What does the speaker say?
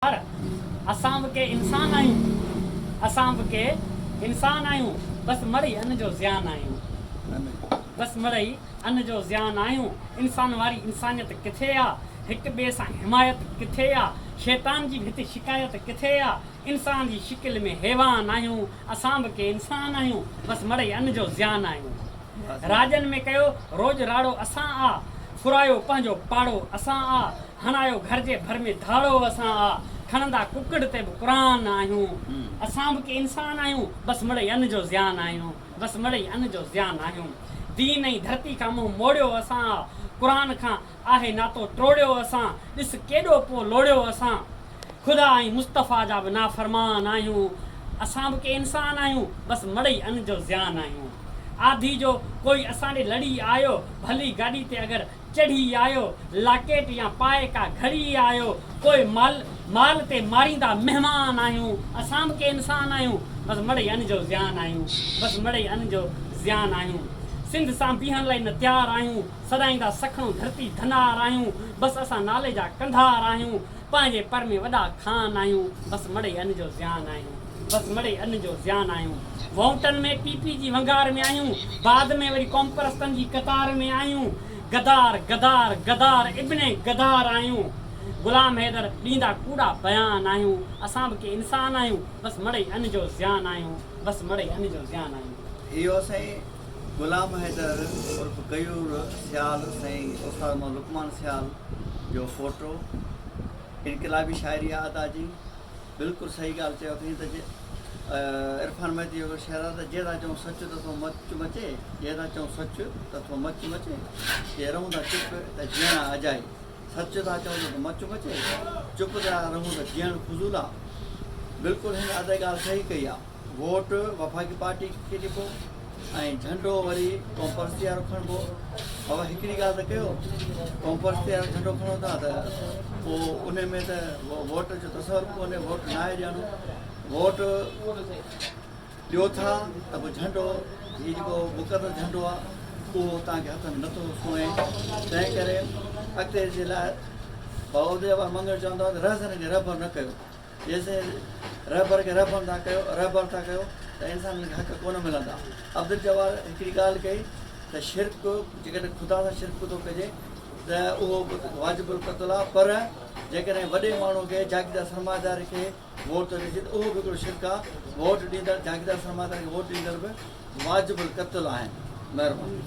يار اسان به ڪي انسان آهيون اسان به ڪي انسان آهيون بس مڙئي ان جو زيان آهيون بس مڙئي ان جو زيان آهيون انسان واري انسانيت ڪٿي آ هڪ ٻئي سان حمايت ڪٿي آ شيطان جي به هتي شڪايت ڪٿي آ انسان جي شڪل ۾ حيوان آهيون اسان به ڪي انسان آهيون بس مڙئي ان جو زيان آهيون راڄن ۾ ڪيو روڄ راڙو اسان آ ڦرايو پنهنجو پاڙو اسان آ هڻايو گهر جي ڀر ۾ ڌاڙو اسان آ کڻندا ڪڪڙ تي به قرآن آهيون اسان به ڪي انسان آهيون بس مڙئي ان جو زيان آهيون بس مڙئي ان جو زيان آهيون دين ۽ ڌرتي کان منهن موڙيو اسان آ قرآن کان آهي ناتو ٽوڙيو اسان ڏس ڪيڏو پو لوڙيو اسان خدا ۽ مصطفيٰ جا به نافرمان آهيون اسان به ڪي انسان آهيون بس مڙئي ان جو زيان آهيون آڌي جو ڪوئي اسان ڏي لڙي آيو ڀلي گاڏي تي اگر چڙهي آيو لاڪيٽ يا پائي ڪا گهڙي آيو ڪوئي مال مال تي ماريندا مهمان آهيون اسان به ڪي انسان آهيون بس مڙئي ان جو زيان آهيون بس مڙئي ان جو زيان آهيون سنڌ سان بيهڻ لئي نه تيار آهيون سڏائيندا سکڻو ڌرتي ڌنار آهيون بس اسان نالي جا ڪنڌار آهيون پنهنجي پر ۾ وڏا خان آهيون بس مڙئي ان جو زيان آهيون بس مڙئي ان جو زيان آهيون وونٽن ۾ پي پي جي ونگار ۾ آهيون بعد ۾ وري قومپرستن جي قطار ۾ آهيون غدار غدار غدار ابن غدار آهيون غلام حيدر ڏيندا ڪوڙا بيان آهيون اسان به ڪي انسان آهيون بس مڙئي ان جو زيان آهيون بس مڙئي ان جو زيان آهيون. اهو سائين غلام حيدر عرف غيور سيال سائين استاد محمد لقمان سيال جو فوٽو انقلابي شاعري آ ادا جي بلڪل صحيح ڳالهه چيو اٿئي ته جي عرفان مهدي جو هڪڙو شعر آ ته جي ٿا چئون سچ ته ٿو مچ مچي جي ٿا چئون سچ ته ٿو مچ مچي جي رهون ٿا چپ ته جيئڻ آ اجائي سچ ٿا چئون ته مچ مچي چپ ٿا رهون ته جيئڻ فضول آ بلڪل هن ادا ڳالهه صحيح ڪئي آ. ووٽ وفاقي پارٽي کي ڏبو ۽ جهنڊو وري قومپرستي وارو کڻبو. بابا هڪڙي ڳالهه ته ڪيو قومپرستي وارو جهنڊو کڻو ٿا ته پوء ان ۾ ته ووٽ جو تصور به ڪونهي ووٽ ناهي ڏيڻو ووٽ ڏيو ٿا ته پوء جهنڊو هي جيڪو مقدس جهنڊو آهي اهو توهان کي هٿ ۾ نٿو سونهي تنهن ڪري اڳتي جي لاء بابا ادي منگل چوندو آهي ته رهزن کي رهبر نه ڪيو جيسين رهبر کي رهبر ٿا ڪيو رهبر ٿا ڪيو ته انسانن کي حق ڪونه ملندا. عبدالجبار هڪڙي ڳالهه ڪئي ته شرڪ جيڪڏهن خدا سان شرڪ ٿو ڪجي ته اهو به واجب القتل آهي پر جيڪڏهن وڏي ماڻهو کي جاگيردار سرمائيدار کي ووٽ ٿو ڏجي ته اهو به هڪڙو شرڪ آهي ووٽ ڏيندڙ جاگيردار سرمائيدار کي ووٽ ڏيندڙ به واجب القتل آهن. مهرباني.